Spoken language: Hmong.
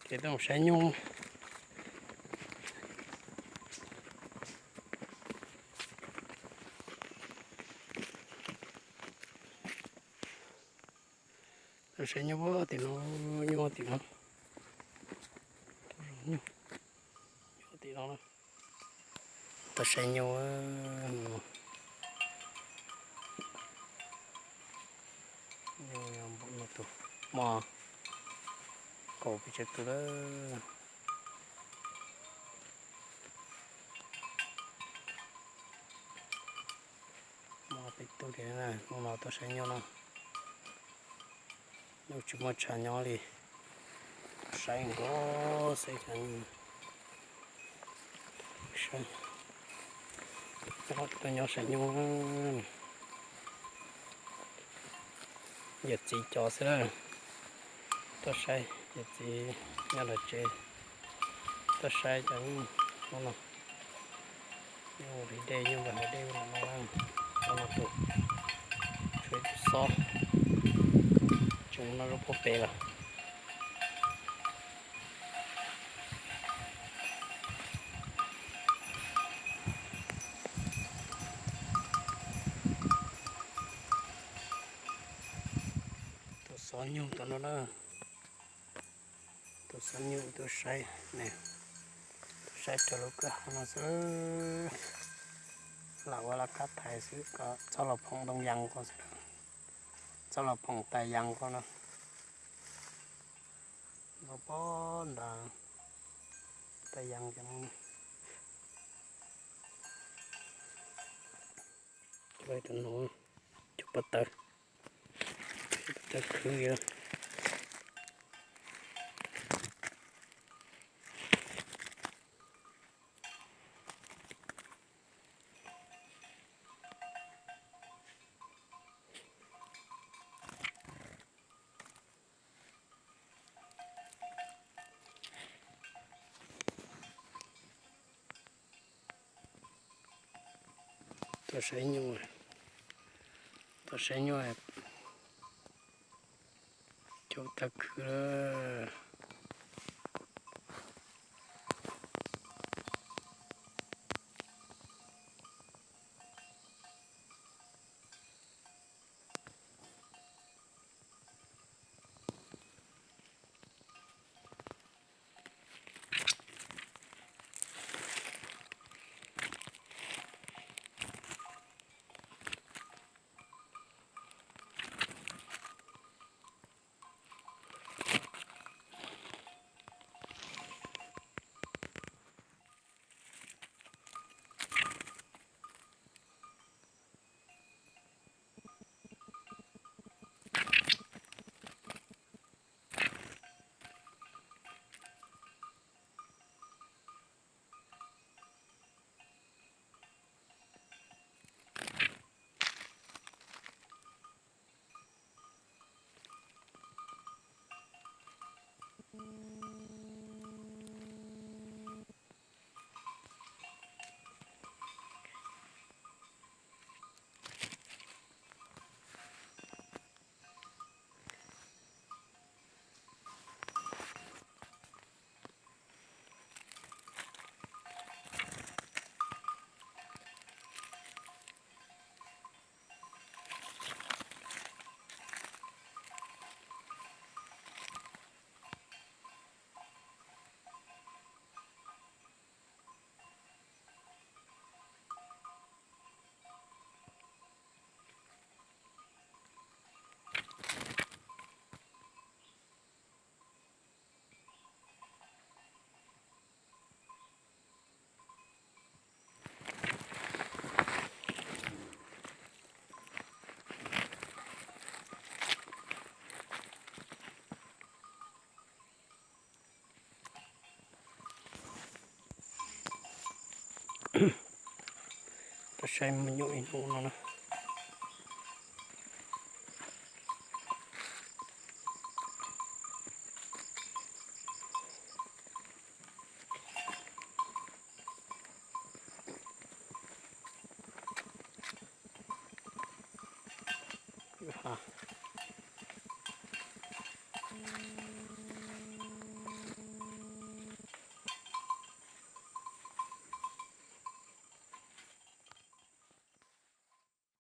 Ces tuaj mus saib nyuj. Tuaj saib nyuj tim no, nyuj tim no. Nyuj tim no. Tuaj saib nyuj. Nyuj npaum no tus, hmo kaum pes tsawg tus lawm. Hmo peb tug li na, hnub no tuaj saib nyuj no. Nyuj tsis muaj tshav nyob li, saib nkaus xwb. Saib, tuaj nyob saib nyuj. Yawm txiv cov xwb na, tuaj saib, yawm txiv nyob lawv tsev, tuaj saib cov nyuj hnub no. Nyuj ris dej, nyuj npam hav dej ua no, hnub no tus, tshuav ib tug xob, tseem noj zaub pob pem lawm. Tus xob nyuj tom no na, tus xob nyuj tuaj saib ne, tuaj saib raws lub kwj ha no xwb, lam ua laj kab thaiv xwb kom txhob los phoom ntoo yas ko xwb, txhob los phoom tais yas ko no. Los pab ntas tais yas cov, cov no, cov pob taws, cov pob taws khwv li. Tuaj saib nyuj, tuaj saib nyuj, cov pob taws khwv lawm. Tuaj saib muaj nyuj ib hnub no na.